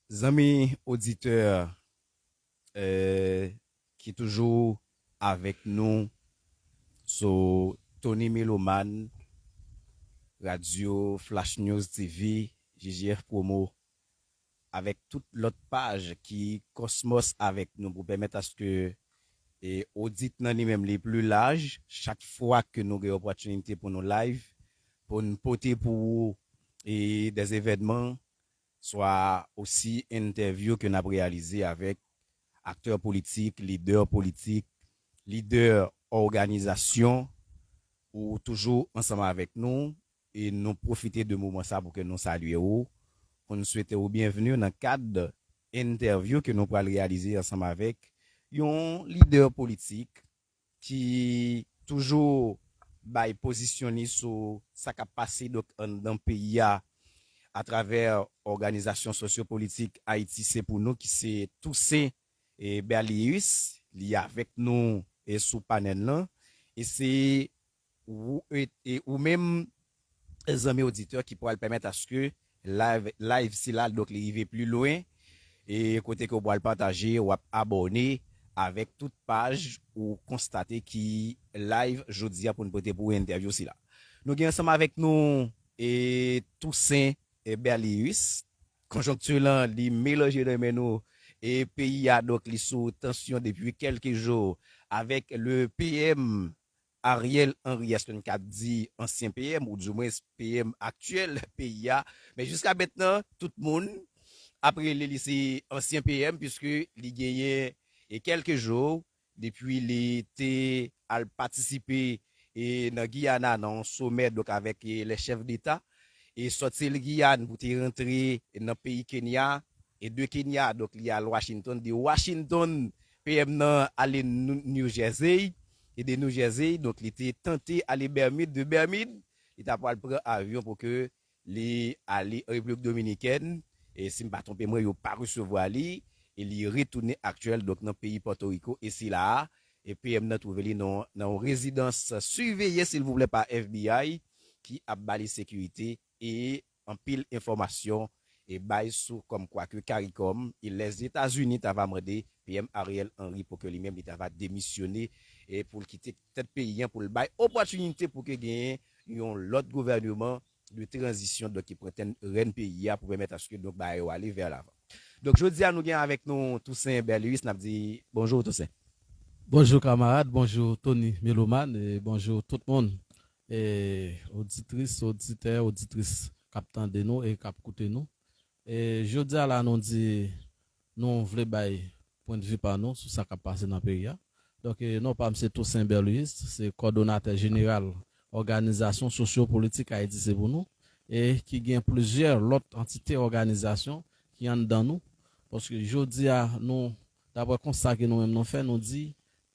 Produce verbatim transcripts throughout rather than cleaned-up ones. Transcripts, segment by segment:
Zanmi oditè, eh, ki toujou avèk nou sou Tony Meloman, Radyo Flash News T V, J J F Promo, avèk tout lòt paj ki kòsmòs avèk nou pou pèmèt aske, e, odit nan li menm li pli laj, chak fwa ke nou gen opòtinite pou nou live, pou n pote pou ou, e, des événements, swa osi entèvyou ke n ap reyalize avèk aktè politik, lidè politik, lidè òganizasyon, ou toujou ansanm avèk nou, e nou pwofite de moman sa pou ke nou salye ou, pou n swete ou byenvni nan kad entèvyou ke nou pral reyalize ansanm avèk yon lidè politik ki toujou bay pozisyon li sou sa k ap pase, donk, anndan peyi a, atravè òganizasyon sosyopolitik Ayiti Se Pou Nou, ki se Toussaint, e, Berlius, li avèk nou, e, sou panèl lan. E se ou, e, e ou menm, zanmi oditè, ki pral pèmèt aske live, live sila, donk, li rive pli lwen, e kote ke w pral pataje, w ap abòne avèk tout paj ou konstate ki live jodi a pou n pote pou entèvyou sila. Nou gen ansanm avèk nou, e, Toussaint, e, Berlius. Konjonkti lan, li melanje nan men nou, e peyi a, donk, li sou tansyon depi kèlke jou avèk le P M Ariel Henry, èske n kab di ansyen P M, ou dimwens P M aktyèl peyi a? Men jiska mentnan, tout moun ap rele li se ansyen P M, piske li genyen, e, kèlke jou depi li te al patisipe, e, nan Giyana, nan yon somè, donk, avèk, e, les chefs d'État, e sòti l Giyàn pou te rantre nan peyi Kenya, e de Kenya, donk, li al Washington, de Washington, P M nan ale Nou-, New Jersey, e de New Jersey, donk, li te tante ale Bèmid, de Bèmid, li ta pral pran avyon pou ke li ale Repiblik Dominikèn, e si m pa twonpe mwen, yo pa resevwa li, e li retounen aktyèl, donk, nan peyi Pòtoriko, e se la a, e P M nan twouve li nan, nan yon rezidans siveye, silvouplè, pa F B I, ki ap ba li sekirite e anpil enfòmasyon e bay sou kòmkwa ke CARICOM e Lèzetazini ta va mande P M Ariel Henry pou ke li menm li ta va demisyone e pou l kite tèt peyi an, pou l bay opòtinite pou ke genyen yon lòt gouvèneman de tranzisyon, donk, ki pran tèt rèn peyi a pou pèmèt aske, donk, bagay yo ale vè lavan. Donk, jodi a, nou gen avèk nou Toussaint Berlius, n ap di bonjou, Toussaint. Bonjou, kamarad, bonjou, Tony Meloman, e bonjou, tout moun. E oditris, oditè, oditris k ap tande nou e k ap koute nou. E jodi a la, nou di, nou vle bay pwendvi pa nou sou sa k ap pase nan peyi a. Donk, e, non pa m se Toussaint Berlius, se kòdonatè jeneral Òganizasyon Sosyopolitik Ayiti Se Pou Nou, e ki gen plizyè lòt antite òganizasyon ki anndan nou. Paske jodi a, nou, daprè konsta ke nou menm nou fè, nou di,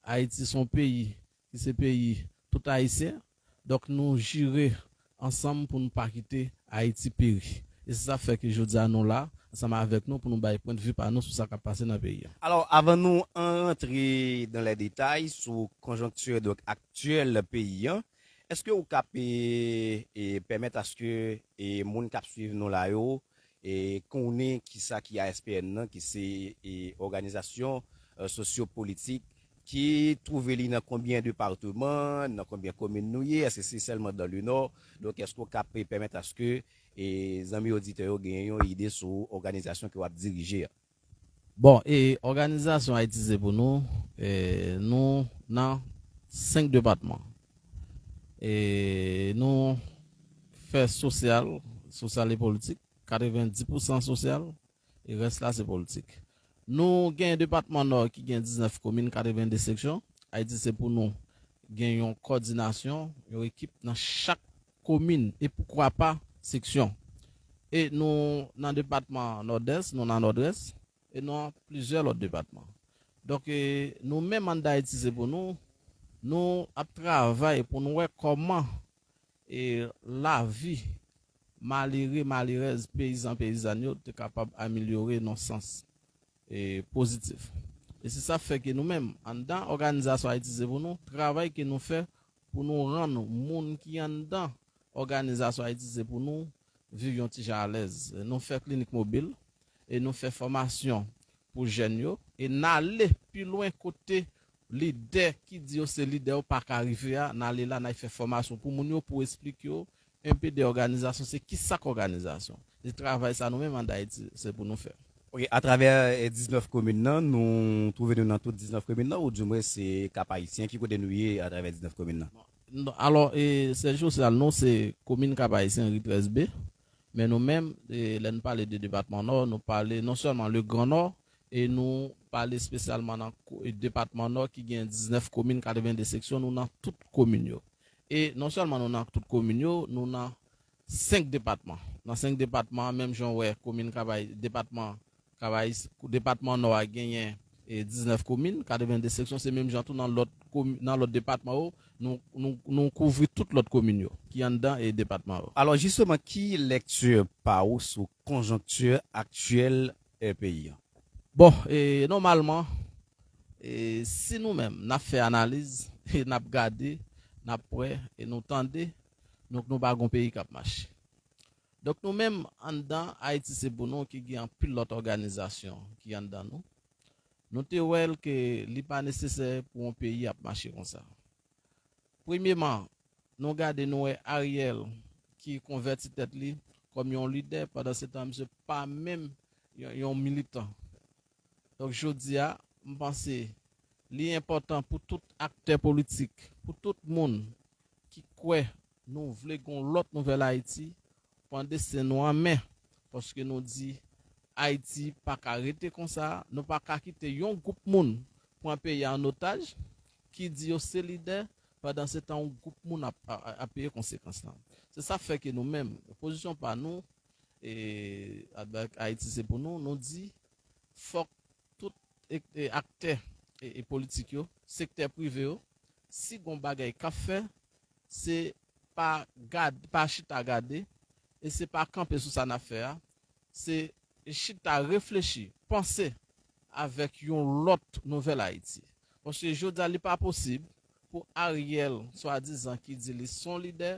Ayiti se yon peyi ki se peyi tout Ayisyen. Donk, nou jire ansanm pou nou pa kite Ayiti peri. E se sa fè ke jodi a nou la, ansanm avèk nou, pou nou bay pwendvi pa nou sou sa k ap pase nan peyi a. Alò, avan nou rantre dans les détails sou konjonkti, donk, aktyèl peyi an, èske ou kab, e, e, pèmèt aske, e, moun k ap swiv nou la yo, e, konnen kisa ki A S P N nan, ki se, e, òganizasyon, e, sosyopolitik, ki twouve li nan konbyen depatman, nan konbyen komin nou ye, èske se sèlman dans le Nord? Donk, èske w kab pèmèt aske, e, zanmi oditè yo genyen yon ide sou òganizasyon ke w ap dirije a? Bon, e, òganizasyon Ayiti Se Pou Nou, e, nou nan senk depatman. E, nou fè sosyal, sosyal e politik, katrevendis pousan sosyal, e rès la se politik. Nou gen depatman Nò ki gen diznèf komin, katrevende seksyon. Ayiti Se Pou Nou gen yon kòdinasyon, yon ekip nan chak komin, e poukwa pa seksyon. E nou nan depatman Nòdès, nou nan Nòdwès, e nou nan plizyè lòt depatman. Donk, e, nou menm anndan Ayiti Se Pou Nou, nou ap travay pou nou wè kòman, e, lavi malere, malerèz, peyizan, peyizàn yo te kapab amelyore nan sans, e, pozitif. E se sa fè ke nou menm, anndan òganizasyon Ayiti Se Pou Nou, travay ke nou fè pou nou rann moun ki anndan òganizasyon Ayiti Se Pou Nou viv yon ti jan alèz. Nou fè klinik mobil, e nou fè fòmasyon pou jèn yo, e n ale pi lwen kote lidè ki di yo se lidè yo pa ka rive a, n ale la, n al fè fòmasyon pou moun yo, pou esplike yo enpe de òganizasyon, se kisa k òganizasyon. Se travay sa nou menm an Dayiti, se pou nou fè. Ok, atravè eh, diznèf komin nan, nou twouve nou nan tout diznèf komin nan, ou di mwen se Kap Ayisyen, ki kote nou ye atravè diznèf komin nan? Non, alò, e, sèj sosyal nou se komin Kap Ayisyen, ri trèz B. Men nou menm, e, lè n pale de depatman Nò, nou pale non sèlman le Gran Nò, e nou pale espesyalman nan ko- e depatman Nò ki gen diznèf komin, katrevende seksyon, nou nan tout komin yo. E non sèlman nou nan tout komin yo, nou nan senk depatman. Nan senk depatman, menm jan w wè komin Kap Ay, depatman Kap Ayisyen, depatman Nò a genyen e diznèf komin, katrevende seksyon, se menm jan tou nan lòt komi- nan lòt depatman yo, nou, nou, nou kouvri tout lòt komin yo ki anndan e depatman yo. Alò jisteman, ki lekti pa ou sou konjonkti aktyèl eh, peyi an? Bon, e nòmalman, e si nou menm n ap fè analiz, e n ap gade, n ap wè, e nou tande, donk nou pa gon peyi k ap mache. Donk nou menm anndan Ayiti se pou nou ki gen anpil lòt òganizasyon ki anndan nou, nou te wè l ke li pa nesesè pou yon peyi ap mache konsa. Premyeman, nou gade nou wè Ariel ki konvèti tèt li kòm yon lidè, pandan se tan misye pa menm yon, yon militan. Donk jodi a, m panse li enpòtan pou tout aktè politik, pou tout moun ki kwè nou vle gon lòt nouvèl Ayiti, pran desten nou an men, paske nou di Ayiti pa ka rete konsa, nou pa ka kite yon gwoup moun pran peyi a an otaj, ki di yo se lidè, pandan se tan yon gwoup moun ap, ap, ap peye konsekans lan. Se sa k fè ke nou menm, pozisyon pa nou, e, avèk Ayiti se pou nou, nou di fòk tout e, e, aktè e, e politik yo, sektè prive yo, si gon bagay k ap fè, se pa gad, pa chita gade, e se pa kanpe sou sa n ap fè a, se chita reflechi, panse avèk yon lòt nouvèl Ayiti. Paske jodi a li pa posib pou Ariel, swadizan ki di li se yon lidè,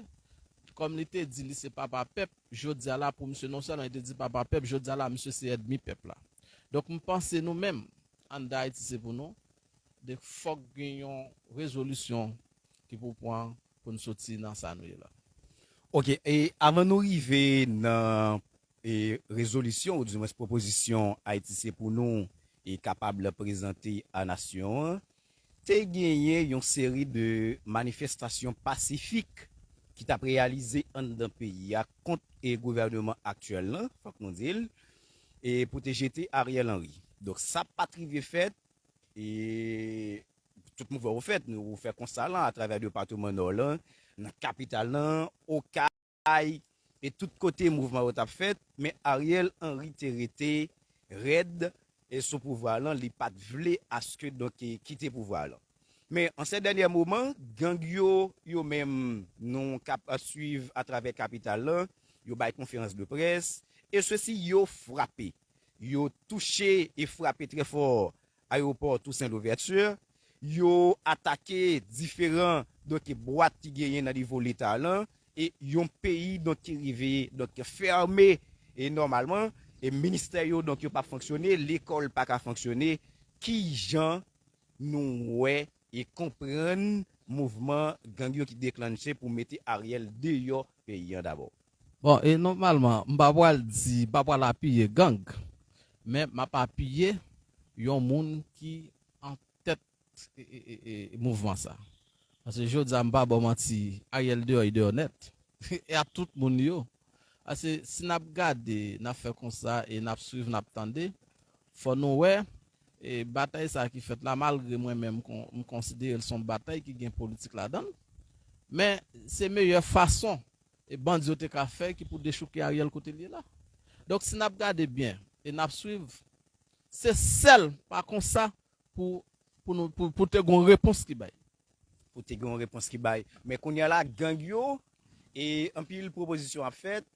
kòm li te di li se papa pèp, jodi a la pou misye non sèlman li te di papa pèp, jodi a la misye se ènmi pèp la. Donk m panse nou menm, anndan Ayiti se pou nou, donk fòk gen yon rezolisyon ki pou pran pou n soti nan sa nou ye la. Ok, e avan nou rive nan e rezolisyon, oudimwens pwopozisyon Ayiti se pou nou e kapab prezante a nasyon an, te genyen yon seri de manifestasyon pasifik ki t ap reyalize anndan peyi a kont e gouvèneman aktyèl lan, fòk nou di l, e pou te jete Ariel Henry. Donk sa pa t rive fèt, e tout mouvman yo fèt, nou fè konsta lan atravè depatman Nò lan, nan kapital lan, Okay, e tout kote mouvman yo t ap fèt, men Ariel Henry te rete rèd e sou pouvwa lan, li pa t vle aske donk e kite pouvwa lan. Men an sè dènyè moman, gang yo, yo menm, nou k ap swiv atravè kapital lan, yo bay konferans de près, e sesi yo frape, yo touche e frape trè fò ayewopò Toussaint Louverture, yo atake diferan donk bwat ki genyen nan nivo Leta lan, e yon peyi donk ki rive donk fèmen e nòmalman, e ministè yo donk yo p ap fonksyone, lekòl pa ka fonksyone. Kijan nou wè e konprann mouvman gang yo ki deklanche pou mete Ariel deyò peyi an dabò? Bon, e nòmalman, m pa pral di, m pa pral apiye gang, men m ap apiye yon moun ki an tèt e, e, e, e, mouvman sa. Paske jodi a, m pa ba w manti, Ariel deyò, li deyò nèt. E a tout moun li yo. Paske si n ap gade, n ap fè konsa e n ap swiv, n ap tande, fò nou wè, e batay sa ki fèt la, malgre mwen menm kon, m konsidere l se yon batay ki gen politik ladan l, men se meyè fason e bandi yo te ka fè ki pou dechouke Ariel kote l ye la. Donk si n ap gade byen e n ap swiv, se sèl pa konsa pou, pou, nou, pou, pou te gon repons ki bay. Pou te gen yon repons ki bay. Men kounye a la, gang yo, e anpil pwopozisyon ap fèt,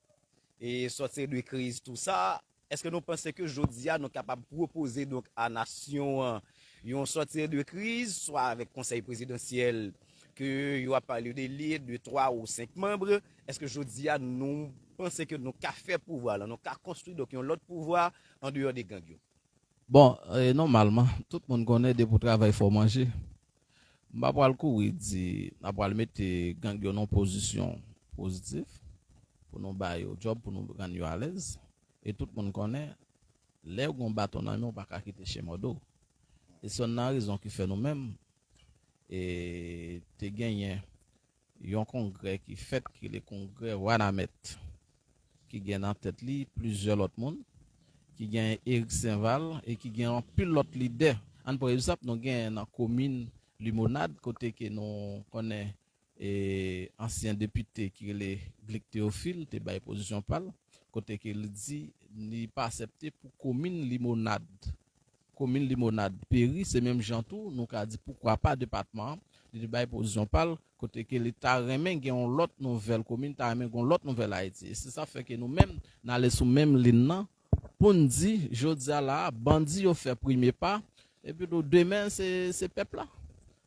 e sòti de kriz, tou sa. Èske nou panse ke jodi a nou kapab pwopoze donk a nasyon an yon sòti de kriz, swa avèk konsèy prezidansyèl, ke yo ap pale de li, de twa ou senk manm, èske jodi a nou panse ke nou ka fè pouvwa la, nou ka konstwi donk yon lòt pouvwa andeyò de gang yo? Bon, e, nòmalman, tout moun konnen depi w travay fò w manje. M pa pral kouri di n ap pral mete gang yo nan pozisyon pozitif pou nou ba yo djòb, pou nou rann yo alèz. E tout moun konnen, lè w gen yon baton nan men w, ou pa ka kite chen mòde w. E se yonn nan rezon ki fè nou menm, e, te genyen yon kongrè ki fèt, ki rele kongrè Wanament, ki gen nan tèt li plizyè lòt moun, ki gen Eric Sainval e ki gen anpil lòt lidè. Ann pran egzanp, nou gen nan komin Limonad, kote ke nou konnen e ansyen depite ki rele Glick Théophile te bay pozisyon pa l, kote ke li di li pa aksepte pou komin Limonad, komin Limonad peri, se menm jan tou, nou ka di poukwa pa depatman an, li te bay pozisyon pa l, kote ke li ta renmen gen yon lòt nouvèl komin, ta renmen gen yon lòt nouvèl Ayiti. E se sa fè ke nou menm, n ale sou menm liy nan, pou n di, jodi a la a, bandi yo fè premye pa, epi tou demen se, se pèp la.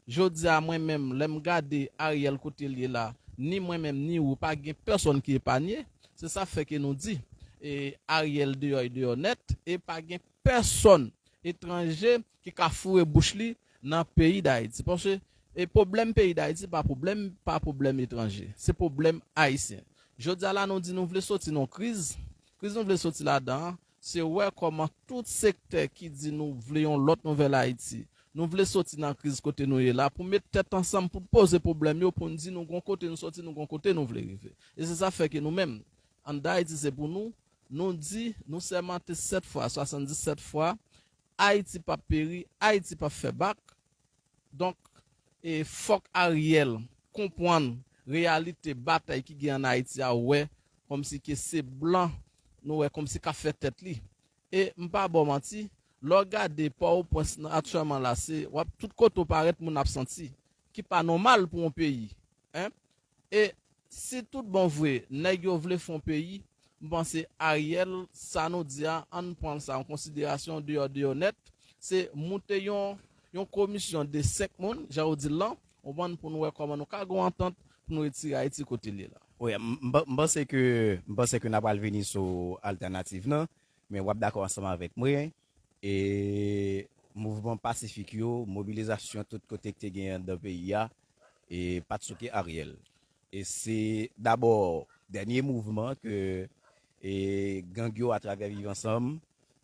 Jodi a mwen menm, lè m gade Ariel kote l ye la, ni mwen menm, ni ou, pa gen pèsonn ki epanye. Se sa fè ke nou di, e, Ariel deyò, e deyò nèt, e pa gen pèsonn etranje ki ka foure bouch li nan peyi Dayiti. Paske, e, pwoblèm peyi Dayiti pa pwoblèm, pa pwoblèm etranje. Se pwoblèm ayisyen. Jodi a la, nou di nou vle soti nan kriz. Kriz nou vle soti ladan an, se wè kòman tout sektè ki di nou vle yon lòt nouvèl Ayiti, nou vle soti nan kriz kote nou ye la, pou met tèt ansanm, pou poze pwoblèm yo, pou n di nou gon kote nou soti, nou gon kote nou vle rive. E se sa fè ke nou menm, Ann Dayiti se pou nou, nou di, nou sèmante sèt fwa, swasanndisèt fwa, Ayiti p ap peri, Ayiti p ap fè bak. Donk, e fòk Ariel konprann reyalite batay ki gen ann Ayiti a, wè kòmsi ke se blan nou wè kòmsi k ap fè tèt li. E m pa ba w manti, lè w gade Pòtoprens nan aktyèlman la, se w ap tout kote w parèt moun ap santi, ki pa nòmal pou yon peyi. Hein? E si tout bon vre, nèg yo vle fè yon peyi, m panse Ariel, sa nou di a, ann pran sa an konsiderasyon deyò deyò nèt, se moute yon, yon komisyon de senk moun, jan yo di l lan, w konprann, pou nou wè kòman nou ka gen yon antant pou nou retire Ayiti kote l ye la. Wi, m, m, m panse ke, m panse ke n ap pral vini sou altènativ nan, men w ap dakò ansanm avèk mwen, e mouvman pasifik yo, mobilizasyon tout kote ki te gen anndan peyi a, e pa t sou ke Ariel. E se dabò dènye mouvman ke, e, gang yo atravè Viv Ansanm,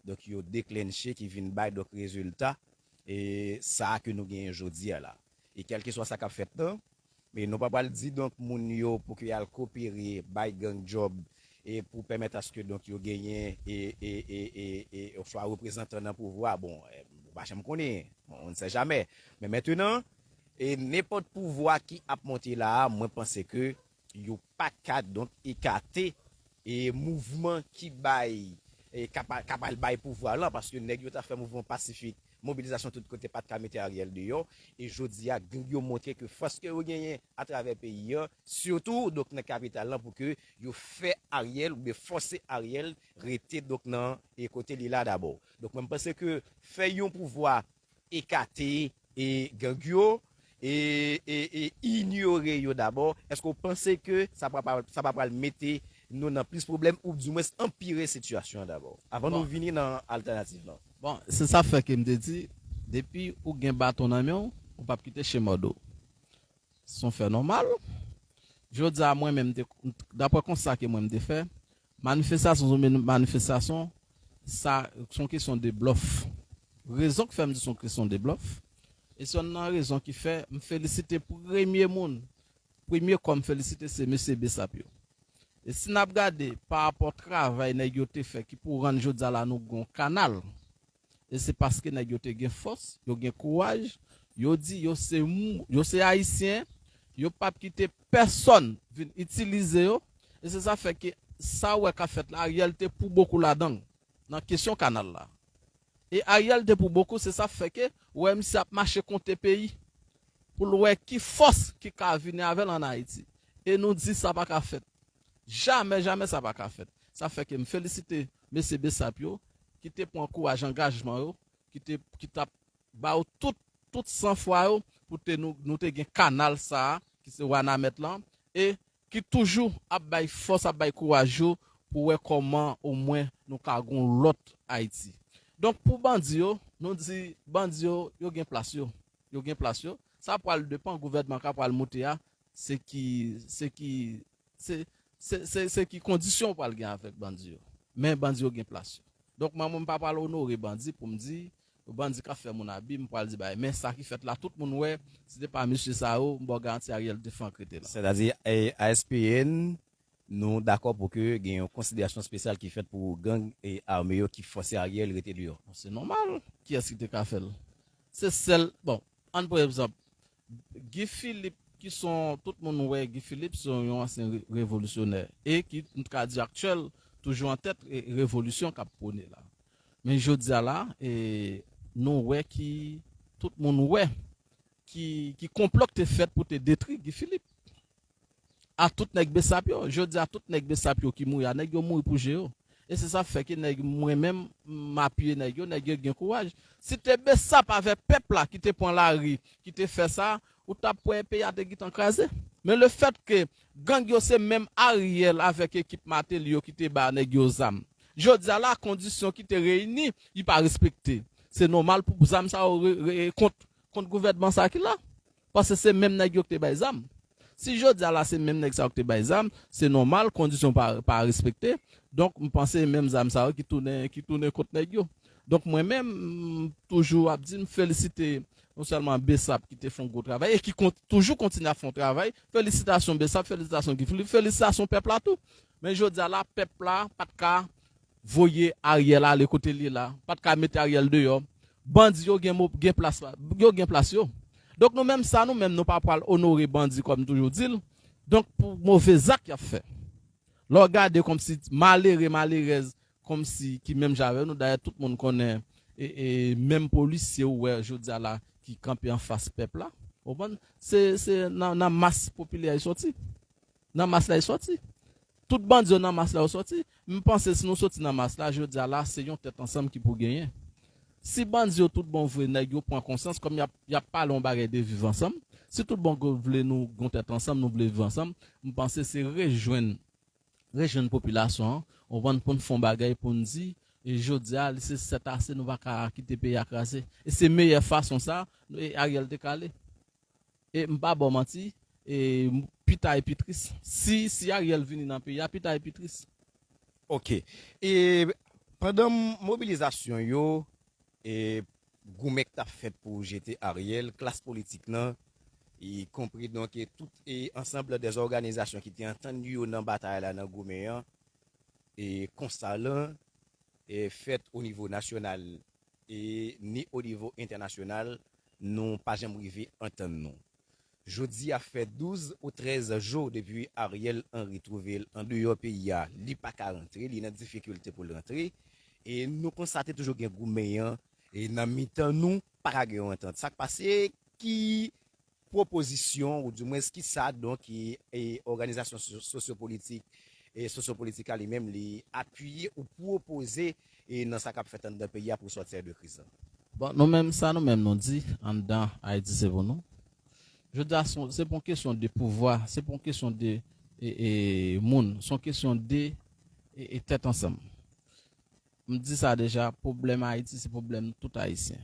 donk, yo deklenche ki vin bay, donk, rezilta, e sa ke nou genyen jodi a la. E kèlkeswa sa k ap fèt nan, men nou pa pral di, donk, moun yo pou ke y al kopere, bay gang djòb, e pou pèmèt aske, donk, yo genyen, e, e, e, e, e, oswa reprezantan nan pouvwa. Bon, e, nou pa janm konnen, on ne sait jamais. Men mentenan, e nenpòt pouvwa ki ap monte la a, mwen panse ke yo pa ka, donk, ekate, e mouvman ki bay, e k ap, k ap al bay pouvwa lan, paske nèg yo ta fè mouvman pasifik, mobilizasyon tout kote, pa t ka mete Ariel deyò, e jodi a, gang yo montre ke fòs ke yo genyen atravè peyi an, sitou, donk, nan kapital lan, pou ke yo fè Ariel, oubyen fòse Ariel rete, donk, nan, e kote li la dabò. Donk, mwen, m panse ke fè yon pouvwa ekate, e gang yo, e, e, e inyore yo dabò, èske w panse ke sa pa, pa, sa pa pral mete nou nan plis pwoblèm, oudimwens anpire sitiyasyon an dabò, avan nou vini nan altènativ lan? Bon, se sa fè ke m te di, depi ou gen baton nan men w, ou p ap kite chen mòde w. Se yon fè nòmal. Jodi a, mwen menm, m te, daprè konsta ke mwen m te fè, manifestasyon sou manifestasyon, sa se yon kesyon de blòf. Rezon ki fè m di se yon kesyon de blòf, e se yonn nan rezon ki fè m felisite premye moun, premye kò m felisite se mesye Bessap yo. E si n ap gade pa rapò travay nèg yo te fè ki pou rann jodi a la nou gen yon kanal, e se paske nèg yo te gen fòs, yo gen kouraj, yo di yo se mou, yo se ayisyen, yo p ap kite pèsonn vin itilize yo, e se sa fè ke sa w wè k ap fèt la, Ariel te pou bokou ladan l, nan kesyon kanal la. E Ariel te pou bokou, se sa fè ke w wè misye ap mache konte peyi, pou l wè ki fòs ki ka vini avè l ann Ayiti. E nou di sa pa ka fèt. Jamè, jamè sa pa ka fèt. Sa fè ke m felisite mesye Bessap yo, ki te pran kouraj angajman yo, ki te, ki t ap ba yo tout, tout sanfwa yo pou te nou, nou te gen kanal sa a, ki se Wanament lan, e ki toujou ap bay fòs, ap bay kouraj yo pou wè kòman omwen nou ka gon lòt Ayiti. Donk, pou bandi yo, nou di bandi yo, yo gen plas yo. Yo gen plas yo. Sa pral depann gouvènman ka pral moute a, se ki, se ki, se, se, se, se ki kondisyon ou pral gen avèk bandi yo. Men bandi yo gen plas yo. Donk, mwen, mwen, m pa pral onore bandi pou m di, bandi k ap fè moun abi, m pral di bagay. Men sa ki fèt la, tout moun wè, si te pa mesye sa yo, m ba w garanti Ariel te fenk rete la. Sètadi, e, A S P N, nou dakò pou ke gen yon konsiderasyon espesyal ki fèt pou gang e ame yo ki fòse Ariel rete deyò. Bon, se nòmal. Kiyès ki te ka fè l? Se sèl, bon, ann pran egzanp, Guy Philippe, ki son, tout moun wè Guy Philippe se yon ansyen re- revolisyonè e ki, nou ka di aktyèl, toujou an tèt e revolisyon k ap pwone la. Men jodi a la, e, nou wè ki, tout moun wè ki, ki konplo k te fèt pou te detri Guy Philippe. A tout nèg Besap yo, jodi a tout nèg Besap yo ki mouri a, nèg yo mouri pou je yo. E se sa k fè ke nèg mwen menm, m apiye nèg yo, nèg yo gen kouraj. Si te Besap avè pèp la ki te pran lari, ki te fè sa, ou t ap wè peyi a te gentan kraze. Men lefètke gang yo se menm Ariel avèk ekip Martelly yo ki te ba nèg yo zam. Jodi a la, kondisyon ki te reyini, li pa respekte. Se nòmal pou zam sa yo re- re- kont, kont gouvènman sa ki la. Paske se menm nèg yo ki te bay zam. Si jodi a la se menm nèg sa yo ki te bay zam, se nòmal, kondisyon pa, pa respekte. Donk, m panse menm zam sa yo ki tounen, ki tounen kont nèg yo. Donk, mwen menm, m toujou ap di, m felisite non sèlman Besap ki te fè yon gwo travay e ki kont, toujou kontinye ap fè yon travay. Felisitasyon Besap, felisitasyon Guy Philippe, felisitasyon pèp la tou. Men jodi a la, pèp la pa t ka voye Ariel ale kote l ye la, pa t ka mete Ariel deyò. Bandi yo gen, mo- gen plas, yo gen plas yo. Donk, nou menm sa, nou menm, nou pa pral onore bandi, kòm m toujou di l. Donk, pou move zak y ap fè. Lè w gade kòmsi malere, malerèz, kòmsi ki menm jan avè nou, dayè tout moun konnen, e, e menm polisye ou wè jodi a la ki kanpe anfas pèp la, ou konprann? Se, se nan, nan mas popilè y sòti. Nan mas la y sòti. Tout bandi yo nan mas la yo sòti. M panse si nou sòti nan mas la, jodi a la, se yon tèt ansanm ki pou genyen. Si bandi yo tout bon vre, nèg yo pran konsyans, kòm y ap, y ap pale yon bagay de viv ansanm, si tout bon vre nou gon tèt ansanm, nou vle viv ansanm, m panse se rejwenn, rejwenn popilasyon an, ou konprann, pou n fè yon bagay, pou n di, e jodi a, se sètase, nou pa ka kite peyi a kraze. E se meyè fason sa, e Ariel te ka ale. E m pa ba w manti, e m- pita e pi tris. Si, si Ariel vini nan peyi a, pita e pi tris. Ok. E pandan mobilizasyon yo, e goumen k t ap fèt pou jete Ariel, klas politik lan, y konpri donk e tout e ansanm dè òganizasyon ki te antann yo nan batay la nan goumen an, e konsta lan e fèt o nivo nasyonal e ni o nivo entènasyonal, nou pa janm rive antann nou. Jodi a fè douz ou trèz jou depi Ariel Henry twouve l andeyò peyi a, li pa ka rantre, li nan difikilte pou l rantre. E nou konstate toujou gen goumen an, e nan mitan nou, pa ka gen yon antant. Sa k pase? Ki pwopozisyon, ou dimwens ki sa, donk, e, e òganizasyon sosyopolitik, e sosyopolitik la li menm, li apiye ou pwopoze, e nan sa k ap fèt anndan peyi a pou sòti de kriz la? Bon, nou menm, sa nou menm nou di, anndan Ayiti se pou nou. Jodi a, se se pa yon kesyon de pouvwa, se pa yon kesyon de e, e, moun, se yon kesyon de e, e, tèt ansanm. M di sa deja, pwoblèm Ayiti se pwoblèm tout Ayisyen.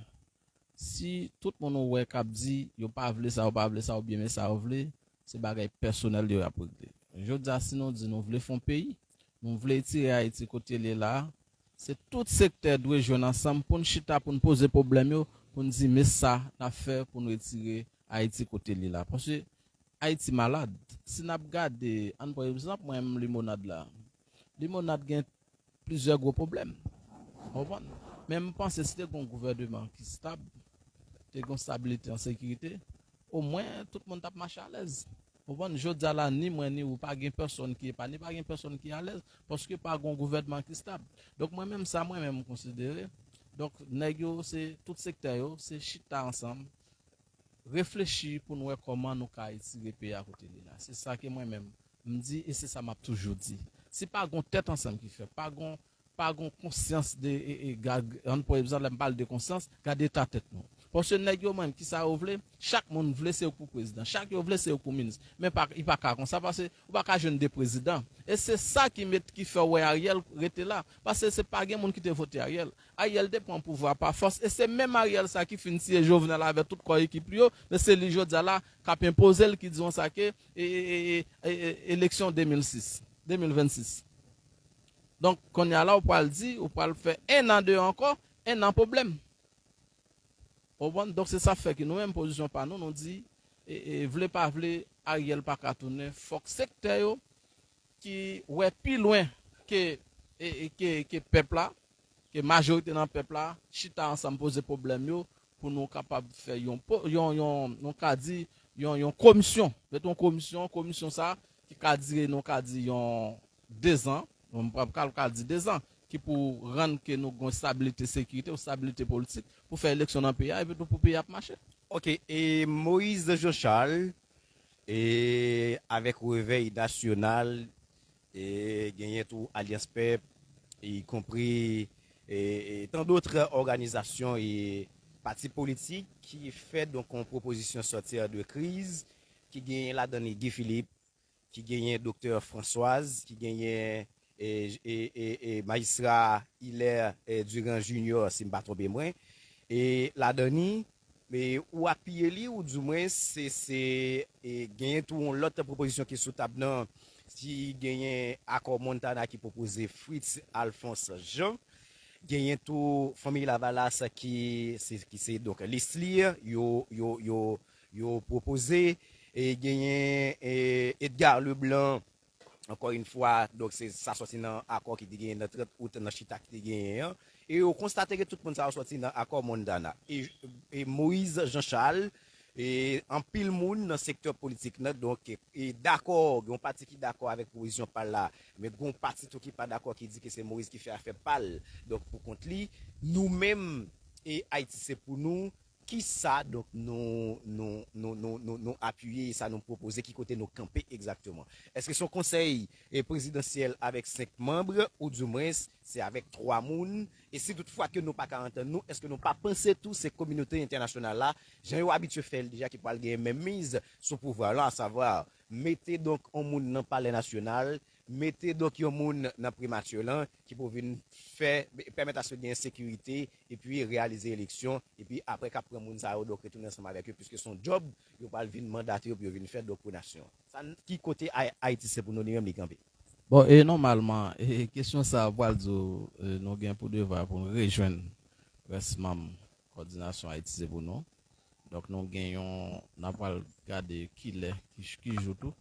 Si tout moun ou wè k ap di yo pa vle sa, yo pa vle sa, oubyen men sa yo vle, se bagay pèsonèl yo y ap regle. Jodi a, si nou di nou vle fè yon peyi, nou vle retire Ayiti kote l ye la a, se tout sektè dwe jwenn ansanm pou n chita, pou n poze pwoblèm yo, pou n di men sa n ap fè pou n retire Ayiti kote l ye la. Paske Ayiti malad. Si n ap gade, ann pran egzanp, mwen menm limonad la. Limonad gen plizyè gwo pwoblèm. Ou konprann? Men m panse si te gen yon gouvèneman ki stab, te gen yon stabilite an sekirite, omwen tout moun t ap mache alèz. Ou konprann? Jodi a la, ni mwen ni ou pa gen pèsonn ki epanye, pa gen pèsonn ki alèz, paske pa gen yon gouvèneman ki stab. Donk mwen menm sa, mwen menm m konsidere. Donk nèg yo, se tout sektè yo, se chita ansanm, reflechi pou n wè kòman nou ka retire peyi a kote li la. Se sa ke mwen menm m di e se sa m ap toujou di. Si pa gon tèt ansanm ki fèt, pa gon, pa gon konsyans de, e, e, gad, ann pran egzanp, lè m pale de konsyans, gade eta tèt nou. Paske nèg yo menm, kisa yo vle? Chak moun vle se yo k pou prezidan. Chak yo vle se yo k pou minis. Men pa, li pa ka konsa, paske ou pa ka jwenn de prezidan. E se sa ki met, ki fè w wè Ariel rete la. Paske se pa gen moun ki te vote Ariel. Ariel te pran pouvwa pa fòs. E se menm Ariel sa ki fin tiye Jovenel avèk tout kò ekip li yo. Men se li jodi a la k ap enpoze l, ki di konsa ke e, e, e, e, e, eleksyon de mil sis, de mil vennsis. Donk, kounye a la, ou pral di, ou pral fè en an de ankò, en an pwoblèm. Ou konprann? Donk, se sa fè ke nou menm, pozisyon pa nou, nou di, e, e, vle pa vle, Ariel pa ka tounen, fòk sektè yo ki wè pi lwen ke, e, e, ke, ke pèp la, ke majorite nan pèp la, chita ansanm poze pwoblèm yo pou nou kapab fè yon, po- yon, yon, nou ka di, yon, yon komisyon. Mete yon komisyon, komisyon sa ki ka dire, nou ka di, yon dezan, nou pa ka, ka di dezan, ki pou rann ke nou gen stabilite sekirite ou stabilite politik pou fè eleksyon nan peyi a, epi tou pou peyi a ap mache. Ok, e Moïse Jean Charles, e avèk Revèy Nasyonal, e genyen tou Alyans Pèp, ikonpri e, e tant d'autres organizations e pati politik ki fè donk yon pwopozisyon sortir de crise, ki genyen ladan li Guy Philippe, ki genyen Doktè Françoise, ki genyen e, e, e, e majistra Hilaire e, Durand Junior, si m pa twonpe mwen. E ladan li, e, ou apiye li, ou di mwen se, se e, genyen tou yon lòt pwopozisyon ki sou tab nan, si genyen akò Montana ki pwopoze Fritz Alphonse Jean, genyen tou Fanmi Lavalas ki se, ki se donk Leslie, yo, yo, yo, yo pwopoze, e genyen e, Edgar Leblanc, ankò yon fwa, donk se sa sòti nan akò ki te genyen nan trant out nan chita ki te genyen an. E yo konstate ke tout moun sa yo sòti nan akò Montana. E, e Moïse Jean Charles, e anpil moun nan sektè politik nan, donk, e, e dakò, gen yon pati ki dakò avèk pozisyon pa l la, men gen yon pati tou ki pa dakò, ki di ke se Moïse ki fè afè pa l, donk, pou kont li. Nou menm, e Ayiti se pou nou, kisa, donk, nou, nou, nou, nou, nou, nou apiye, sa nou pwopoze, ki kote nou kanpe egzakteman? Èske se yon konsèy, e, prezidansyèl avèk senk manm, oudimwens se avèk twa moun? E si toutfwa ke nou pa ka antann nou, èske nou pa panse tou se kominote entènasyonal la, jan yo abitye fè l deja, ki pral genyen menm miz sou pouvwa lan, asavwa mete donk yon moun nan Palè Nasyonal, mete donk yon moun nan Primati lan ki pou vin fè, pèmèt aske genyen sekirite, epi reyalize eleksyon, epi apre k ap pran moun sa yo, donk retounen ansanm avèk yo, piske se yon djòb yo pral vin mandate yo pou yo vin fè, donk pou nasyon an. Sa n-, ki kote Ay-, Ayiti se pou nou li menm li kanpe? Bon, e nòmalman, e kesyon sa a pral di w, e, nou gen pou devwa pou n rejwenn rès manm kòdinasyon Ayiti se pou nou. Donk, nou gen yon, n ap pral gade kilè, ki, ki jou tou,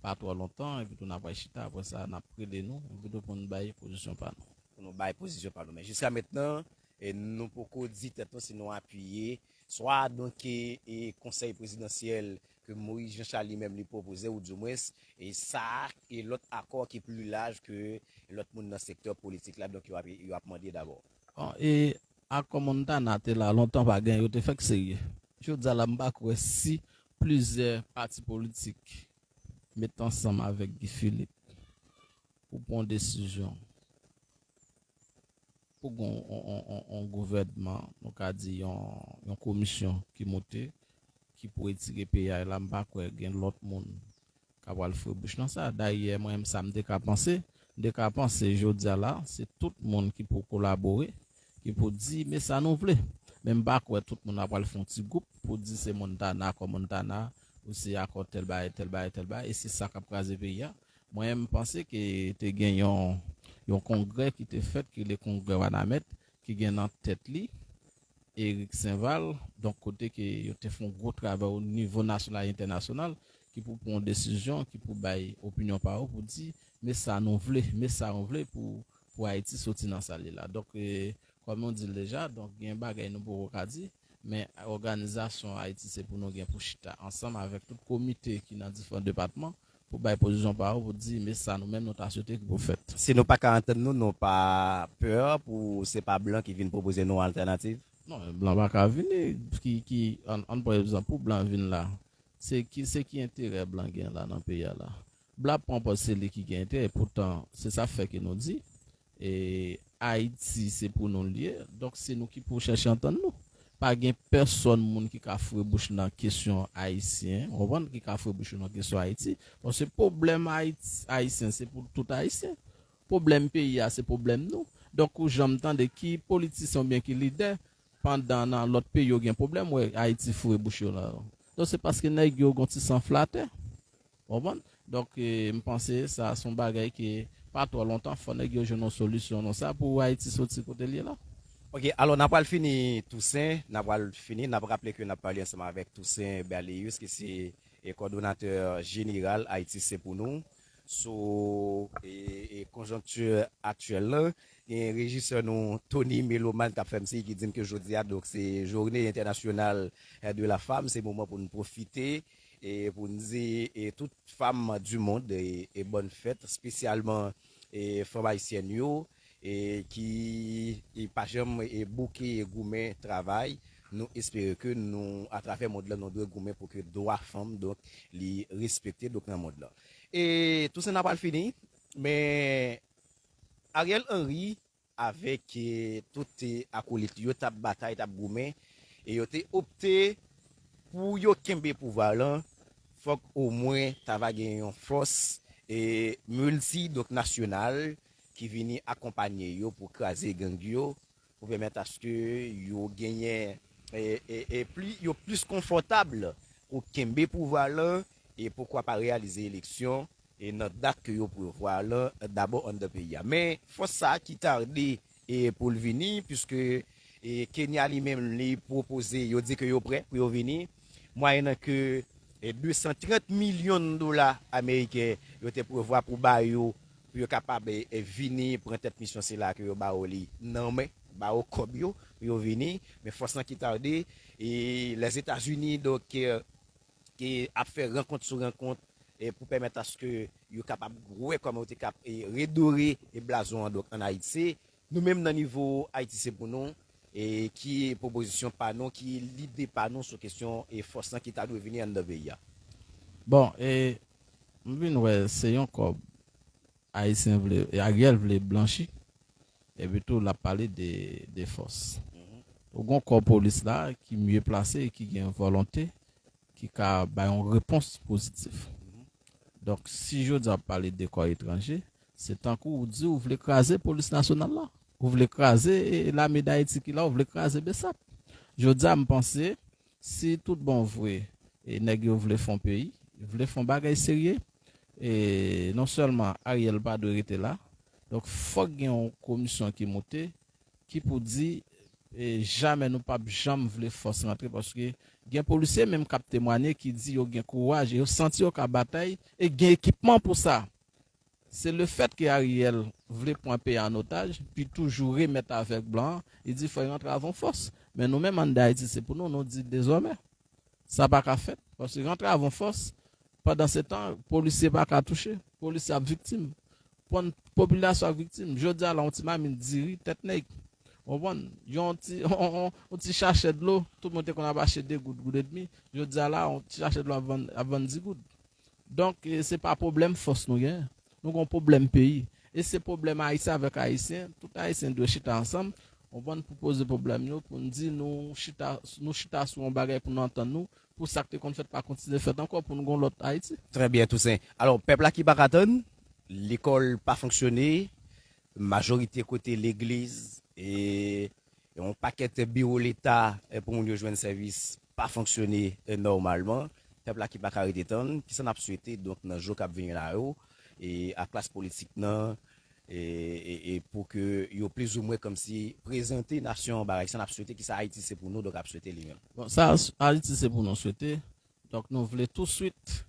pa twò lontan, epi tou n ap pral chita, apre sa, n ap rele nou, epi tou pou n bay pozisyon pa nou. Pou nou bay pozisyon pa nou. Men jiska mentnan, e, nou poko di tèt nou si nou apiye, swa, donk, e, e konsèy prezidansyèl ke Moïse Jean Charles li menm li pwopoze, oudimwens, e sa, e lòt akò ki pli laj ke lòt moun nan sektè politik la, donk, yo ap, yo ap mande dabò. Bon, e akò Montana te la lontan pa gen, yo te fèk serye. Jodi a la, m pa kwè si plizyè pati politik met ansanm avèk Guy Philippe pou pran yon desizyon, pou gen yon, yon, yon, yon, yon gouvènman, nou ka di yon, yon komisyon ki monte, ki pou retire peyi a la, m pa kwè gen lòt moun k ap al foure bouch nan sa. Dayè, mwen menm, sa m te ka panse, m te ka panse jodi a la, se tout moun ki pou kolabore, ki pou di, men sa nou vle. Men m pa kwè tout moun ap al fè yon ti gwoup pou di se Montana, akò Montana, ou se akò tèl bagay, tèl bagay, tèl bagay, e se sa k ap kraze peyi a. Mwen, m panse ke te gen yon, yon kongrè ki te fèt, ki le kongrè Wanament, ki gen nan tèt li Eric Sainval, donk kote ke yo te fè yon gwo travay o nivo nasyonal e entènasyonal, ki pou pran yon desizyon, ki pou bay opinyon pa yo, pou di, men sa nou vle, men sa nou vle pou, pou Ayiti soti nan sa l ye la. Donk, e, kòm nou di l deja, donk gen bagay nou poko ka di, men òganizasyon Ayiti se pou nou gen pou chita ansanm avèk tout komite ki nan diferan depatman, pou bay pozisyon pa yo, pou di, men sa nou menm nou ta swete ki pou fèt. Si nou pa ka antann nou, nou pa pè pou se pa blan ki vin pwopoze nou altènativ? Non, blan pa ka vini, ki, ki, ann, ann pran egzanp, pou blan vin la, se ki, se ki enterè blan gen la nan peyi a la? Blan ap pran pòz se li ki gen enterè, poutan, se sa fè ke nou di, e, Ayiti se pou nou l ye, donk se nou ki pou chèche antann nou. pa gen pèsòn moun ki ka foure bouch nan kesyon ayisyen, w konprann, ki ka foure bouch yo nan kesyon Ayiti. Paske pwoblèm Ayiti, ayisyen, se pou tout ayisyen. Pwoblèm peyi a, se pwoblèm nou. Donk, ou janm tande ki politisyen oubyen ki lidè, pandan nan lòt peyi yo gen pwoblèm, wè Ayiti foure bouch yo nan. Donk, se paske nèg yo gon ti san flatè. Ou konprann? Donk, e, m panse sa se yon bagay ki pa twò lontan, fò nèg yo jwenn yon solisyon nan sa pou Ayiti soti kote l ye la. Ok, alò n a pral fini Toussaint, n a pral fini, n ap raple ke n ap pale ansanm avèk Toussaint Berléus ki se e kòdonatè jeneral Ayiti se pou nou sou e, e konjonkti aktyèl la. Gen rejisè nou Tony Meloman k ap fè m siy ki di m ke jodi a donk se jounen entènasyonal de la femme, se moman pou n pwofite e pou n di e tout fanm du monde e, e bòn fèt, espesyalman e fanm ayisyèn yo e ki e pa janm e bouke e goumen travay. Nou espere ke nou, atravè mond lan, nou dwe goumen pou ke dwa fanm donk li respekte donk nan mond lan. E Toussaint, n a pral fini, men Ariel Henry avèk e, tout e, akolit yo t ap batay, t ap goumen, e yo te opte pou yo kenbe pouvwa lan, fòk omwen ta va gen yon fòs e, milti donk nasyonal ki vini akonpanye yo pou kraze gang yo, pou pèmèt aske yo genyen e, e, e pli, yo plis konfòtab pou kenbe pouvwa lan e poukwa pa reyalize eleksyon e nan dat ke yo prevwa lan dabò anndan peyi a. Men fòs sa a ki tade e pou l vini, piske e Kenya li menm li pwopoze, yo di ke yo prè pou yo vini, mwayennan ke e de san trant milyon dola ameriken yo te prevwa pou ba yo, pou yo kapab e, e vini pran tèt misyon sila ke yo ba yo li nan men, ba yo kòb yo pou yo vini, men fòs lan ki tade e Lèzetazini donk e, ki ap fè rankont sou rankont e pou pèmèt aske yo kapab wè kòman yo te kap e redore e blazo an donk ann Ayiti. Nou menm nan nivo Ayiti se pou nou e ki pwopozisyon pa nou, ki lide pa nou sou kesyon e fòs lan ki ta dwe vini anndan peyi a? Bon, e m vin wè se yon kòb Ayisyen vle, e Ariel vle blanchi, epi tou l ap pale de, de fòs. Ou gon kò polis la ki mye plase e ki gen volonte, ki ka bay yon repons pozitif. Donk, si jodi a w ap pale de kò etranje, se tankou ou di ou vle kraze polis nasyonal la. Ou vle kraze e, lame Dayiti ki la, ou vle kraze BSAP. Jodi a, m panse, si tout bon vre, e nèg yo vle fè yon peyi, vle fè yon bagay serye, e non sèlman Ariel pa dwe rete la, donk fòk gen yon komisyon ki moute, ki pou di, e jamè nou p ap janm vle fòs rantre, paske gen polisye menm k ap temwanye ki di yo gen kouraj e yo santi yo ka batay e gen ekipman pou sa. Se lefèt ke Ariel vle pran peyi a an otaj, pi toujou remèt avèk blan an, li di fò l rantre avè yon fòs. Men nou menm anndan Ayiti se pou nou, nou di dezòmè, sa pa ka fèt, paske rantre avè yon fòs, pandansetan, polisye pa ka touche, polisye ap viktim, pon- popilasyon ap viktim. Jodi a la, yon ti mamit diri, tèt nèg, w konprann, yon ti, yon, yon, yon ti chachè dlo, tout moun te konn ap achte de goud, goud edmi, jodi a la, yon ti chachè dlo ap vann, ap vann di goud. Donk, e, se pa pwoblèm fòs nou genyen. Nou gen yon pwoblèm peyi. E se pwoblèm Ayiti avèk Ayisyen. Tout Ayisyen dwe chita ansanm, konprann, pou poze pwoblèm yo, pou n di nou chita, nou chita sou yon bagay pou nou antann nou, pou sa k te konn fèt pa kontinye fèt ankò, pou n gen yon lòt Ayiti. Trè byen, Toussaint. Alò, pèp la ki pa ka tann, lekòl pa fonksyone, majorite kote legliz, e yon pakèt biwo leta e pou moun yo jwenn sèvis pa fonksyone e nòmalman. Pèp la ki pa ka rete tann, kisa n ap swete donk nan jou k ap vini la yo, e a klas politik nan, e, e, e pou ke yo plizoumwen kòmsi prezante nasyon an bagay sa n ap swete, kisa Ayiti se pou nou donk ap swete li menm? Bon, sa Ayiti se pou nou swete, donk nou vle touswit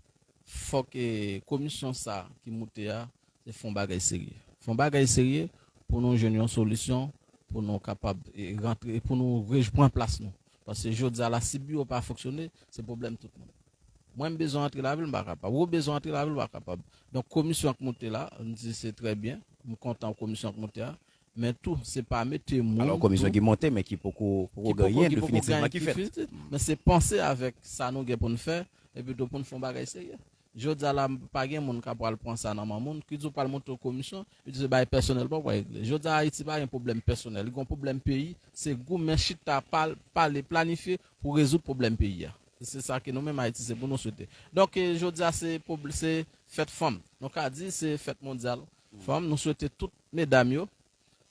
fòk e, komisyon sa ki moute a, se fè yon bagay serye. Fè yon bagay serye pou nou jwenn yon solisyon, pou nou kapab e, rantre, pou nou repran plas nou. Paske jodi a la, si biwo pa fonksyone, se pwoblèm tout moun. Mwen, m bezwen antre lavil, m pa kapab. Ou bezwen antre lavil, ou pa kapab. Donk, komisyon k moute la, m di se trè byen. M kontan komisyon k moute a. Men tou, se pa mete moun. Alò, komisyon ki monte, men ki poko, poko genyen definitivman ki fèt. Men se panse avèk sa nou gen pou n fè, epi tou pou n fè yon bagay serye. Jodi a la, pa gen moun k ap pral pran sa nan men moun, ki di w pral monte yon komisyon, li di se bagay pèsonèl pa w pral regle. Jodi a Ayiti pa gen pwoblèm pèsonèl, li gen yon pwoblèm peyi, se goumen chita, pal-, pale, planifye pou rezoud pwoblèm peyi a. E se sa ke nou menm Ayiti, se pou nou swete. Donk, e, jodi a se pwob-, se fèt fanm. Nou ka di se fèt mondyal fanm. Nou swete tout medam yo,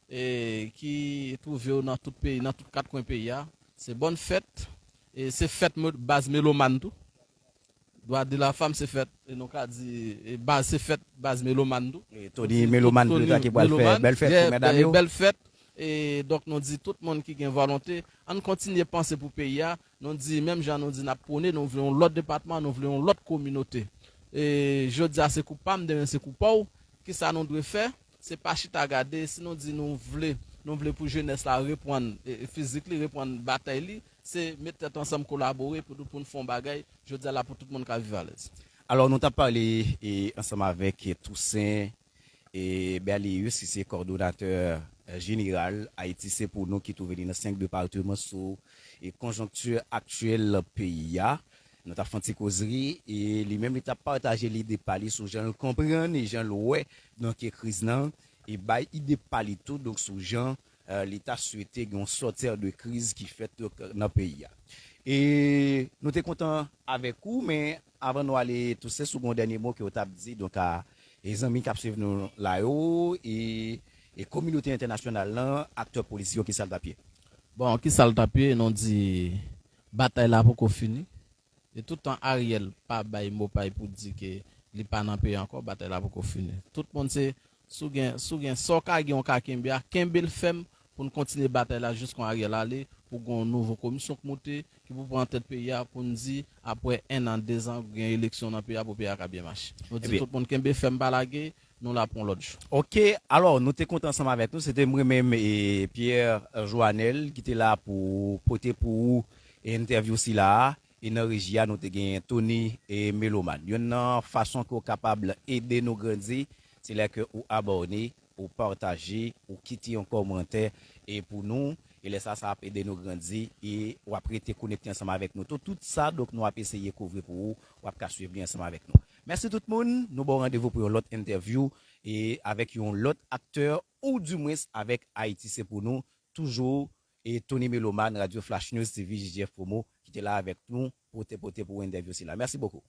e, ki twouve yo nan tout peyi, nan tout kat kwen peyi a. Se bòn fèt, e se fèt mo-, baz melomàn tou. Dwa de la fanm se fèt, e nou ka di, e baz, se fèt baz melomàn tou. E Tony melomàn, Tony petèt ki pral fè melomàn, bèl fèt pou medam yo. Bèl fèt. E donk nou di tout moun ki gen volonte, ann kontinye panse pou peyi a. Nou di, menm jan nou di n ap pwone, nou vle yon lòt depatman, nou vle yon lòt kominote. E jodi a se kou pa m, demen se kou pa w. Kisa nou dwe fè? Se pa chita gade, si nou di nou vle, nou vle pou jenès la reprann, e, e, fizik li, reprann batay li, se met tèt ansanm, kolabore pou, pou n fè yon bagay, jodi a la pou tout moun ka viv alèz. Alò, nou t ap pale, e, ansanm avèk, e, Toussaint, e, Berlius, ki se kòdonatè, e, jeneral Ayiti Se Pou Nou, ki twouve li nan senk depatman sou, e, konjonkti aktyèl peyi a. Nou t ap fè yon ti kozri, e li menm li t ap pataje lide pa li sou jan l konprann e jan l wè, donk, e, kriz lan, e bay ide pa li tou, donk, sou jan, e, li ta swete gen yon sòti de kriz ki fèt, donk, nan peyi a. E nou te kontan avèk ou, men avan nou ale, Toussaint, si w gen yon dènye mo ke w t ap di, donk, a, e zanmi k ap swiv nou la yo, e, e kominote entènasyonal lan, aktè politik yo, kisa l t ap ye? Bon, kisa l t ap ye? Nou di batay la poko fini. E toutan Ariel pa bay mo pa y pou di ke li pa nan peyi ankò, batay la poko fini. Tout moun se, si w gen, si w gen, sa w ka gen, w ka kenbe a, kenbe l fèm pou n kontinye batay la jis kon Ariel ale, pou gen yon nouvo komisyon k moute, ki pou pran tèt peyi a, pou n di, apre en an, de zan, gen eleksyon nan peyi a, pou peyi a ka byen mache. Nou di tout moun kenbe fèm, pa lage, nou la pou yon lòt jou. Ok, alò, nou te kontan ansanm avèk nou, se te mwen menm e Pierre Joanel ki te la pou pote pou ou entèvyou sila a. E nan reji a, nou te gen Tony e Meloman. Youn nan fason ke w kapab ede nou grandi, se lè ke ou abòne, ou pataje, ou kite yon kòmantè e pou nou. E lè sa, sa ap ede nou grandi e w ap rete konekte ansanm avèk nou. Tout, tout sa, donk, nou ap eseye kouvri pou ou, w ap ka swiv li ansanm avèk nou. Mèsi tout moun, nou ba w randevou pou yon lòt entèvyou e avèk yon lòt aktè, oudimwens avèk Ayiti Se Pou Nou, toujou e Tony Meloman, Radio Flash News, T V, J J F Promo, ki te la avèk nou, pote, pote pou entèvyou sila. Mèsi bokou.